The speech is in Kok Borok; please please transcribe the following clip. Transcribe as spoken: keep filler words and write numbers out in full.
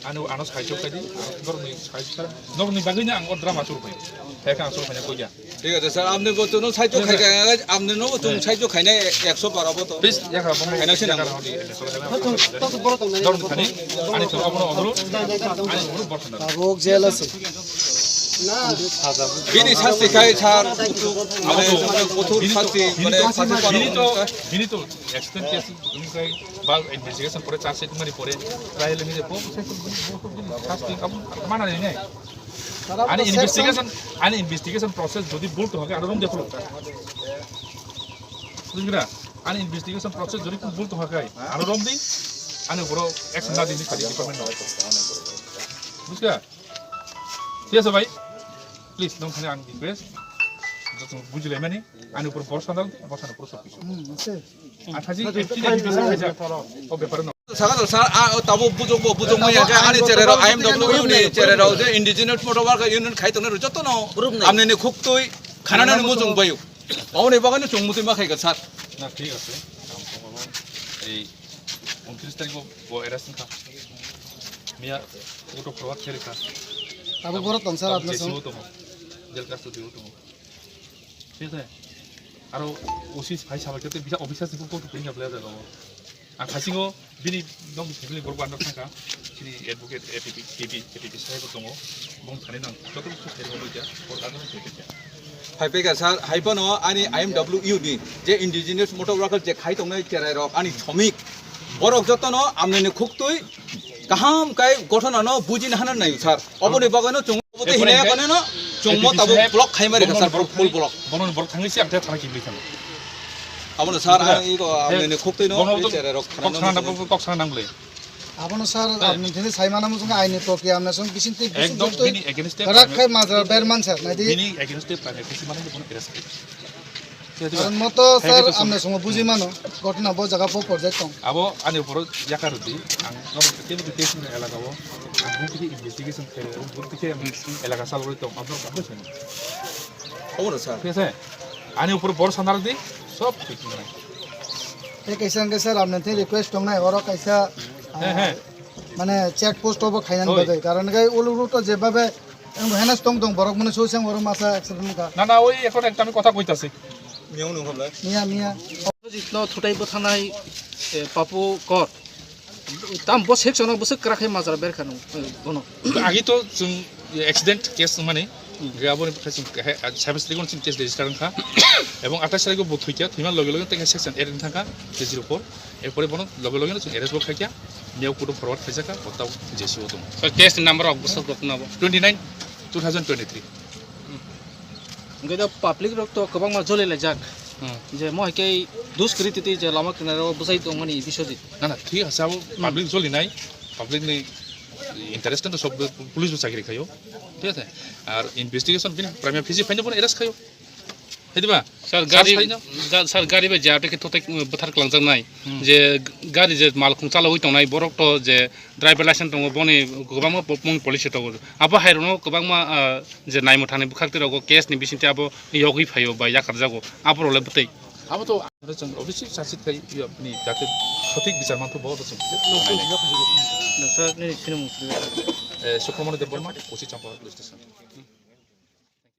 Ano, ano saichok kadi, norokni saichok, norokni bagwi no ang o drama churu phai. Theka ang churu phai koya. Thik ache sir, apni bo chwngno saichok khai kha, apni no bo chwng saichok khainai ekso bara bo to. Please, yakha bong khaina sinang. Norokni thani, ani churu abono obro, ani obro borthana. Tabuk jail ache. Bini sasti khai sir, mane kothor sasti, mane sasti bini to, bini to accident case wngkhe ba investigation pore charge sheet mani pore trial ni bo sasti abo mana ni nai. Ani investigation, ani investigation process jodi bul to hake aro rom de khulu. Bujhgra? Ani investigation process jodi bul to hake aro rom di, ani boro action na di ni khadi department no. Bujhgra? Thik ache bhai, please, nong thani ang request, joto bujilaimani, ani upor borsa dal, borsa no pura sob kichu. Hmm, ache. Ang thaji fifty fifty khaijak, o bepar no. Saka dal sir, a, o tabo bujok bo, bujok maya khe ani cherero I M W ni cherero je Indigenous Motor Worker Union khai tongnai rok joto no amne ni khuktwi khanani mujung bayu. Oboni bagwi no chwng mutwi ma khai kha sir. Na, thik ache. Ang tongmo ei untris tarik bo, bo arrest wngkha. Miya auto forward khe rikha. Abo borok tong sir, abo apna J C O song. Tongo. Jail custody o tongo. Thik ache? Aro O C phai saba khe tei bisa officer ni kok tong ya bla jaga o. Ang thasingo bini nok ni family borok bandar thangkha. Chini advocate A P P, K P, K P P sai bo tongo. Bong thani nang joto khe sai bo ya. Bor dano khe khe. Phai peka sir, hai phano ani I M W ni je Indigenous Motor Worker je khai tongnai cherai rok ani somik. Borok jotono amnini khuktwi kaham kai gothona no bujina hana nai sir. Oboni bagwi no chwng obo te hinaya kono no chwng mo tabo block khai mari sir, borok full block. Bono borok thangwi si ang thana kibri thang. Abono sir, ang iko amnini khuktwi no cherai rok kok thana nang bole. Abono sir, apni thini saimana muchung aini prokiya amna song bising tei bising ekdom joktwi bini against e karak khai majra berman sir, naidi. Bini against e private kisi mane bono arrest khai. Karon moto sir amna songo buji mano, ghotona bo jaga po porjai tong. Abo ani upor yakar di, ang norok tebo tebo ni elaka o, ang buti ke investigation khai, buti ke elaka sal roi tong, abno kapo sini. Abono sir. Thik ache? Ani upor bor sanar di, sob thik nai. Tei kaisa hwnkhe sir, apni thing request tongnai, oro kaisa, ah, mane check post obo khainani bagwi. Karon khe ulu route o jebhabe wngbo hena tong tong borok mane so seng oro masa accident wngkha. Na, na, oi ekhon ekta ami kotha koitasi. Miya, miya. Opposite no thutai bwthanai, eh, Papu Kor. Tam bo section o bwswk kwrak khe majra berkha nung, eh, bono. Agi to chwng accident case mani, hmm, ge abo ni bwkha chwng he, ah, seven tarik o chwng case register wngkha. Ebong athais tarik o bo thwikha, thwima loge loge tei section eight wng thangkha, three zero four. Erpore bono loge loge chwng arrest bo khaikha, miyao court o forward khaijakha, bo tao J C o tongo. Sir, case ni number rok bwswk rok nabo? Twenty nine, two thousand twenty three. Hwnkhe do public rok to kwbangma joli laijak. Hmm. Je mo hai khe duskrititi je lama kinaro bwsai tongmani Biswajit. Na, na, thik asa bo public joli nai, public ni interest to sob police bo chakri khayo. Thik ase? Ar investigation bini prima facie phaino bono arrest khayo. Hai diba? Sir, gari, sir, gari bai je ato khe thotai bwthar kwlangjak nai. Hmm. Je gari je malkhung chalogwi tongnai borok to je driver license tongo, boni kwbangma po-, mung policy tongo. Abo hai rokno kwbangma, ah, je naimwthangni bwkhaktwi rogo case ni bisingtwi abo yogwi phaio ba yakarjago. Abo rok le bwtwi. Abo to obviously charge sheet khai, ni jate sothik bichar mantho bo. Sir, nini sinimung sir. Eh, Sukromoni Debbarma, O C Champara Police Station.